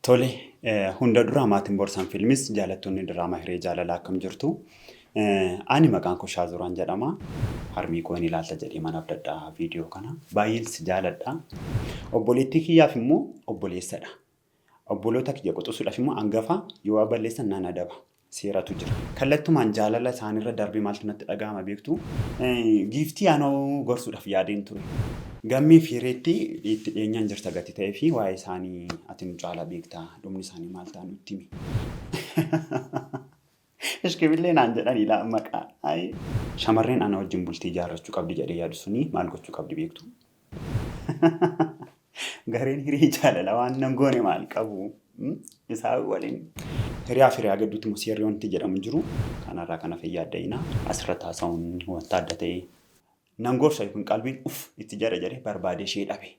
Tole, hunda dura maatiin Borsaan Filmis jaalattoonni diraamaa Hiree Jaalalaa akkam jirtu? Ani maqaan koo Shaazuraan jedhama. Harmii koo hin ilaalta jedhee mana abdadha viidiyoo kana. Baay'een si jaaladha. Obboleettii kiyyaaf immoo obboleessadha. Obboloota kiyya quxusuudhaaf immoo angafa yoo waa balleessan nan adaba. Seeratu jira. Kallattumaan jaalala isaanirra darbee maaltu natti dhaga'ama beektuu? Giiftii anoo gorsuudhaaf yaadeen ture. Gammee fi Hireetti itti dhiyeenyaan jirta gati ta'ee fi waa'ee isaanii ati nu caalaa beekta. Dhumni isaanii maal ta'a nutti himi. Ishkibillee naan jedhanii laa maqaa. Ayi. Shamarreen ana wajjin bultii ijaarrachuu qabdi jedhee yaadu suni maal gochuu qabdi beektu? Gareen hiree jaalala waan nan goone maal qabu? Isaan waliin. Hiriyaa fi hiriyaa gidduutti immoo seerri wanti jedhamu hin jiru. Kanarraa kan hafe yaadda'ina. Asirratti haasa'uun wanta adda ta'e. Nan gorsa yookiin qalbiin uf itti jedha jedhee barbaadee ishee dhabe.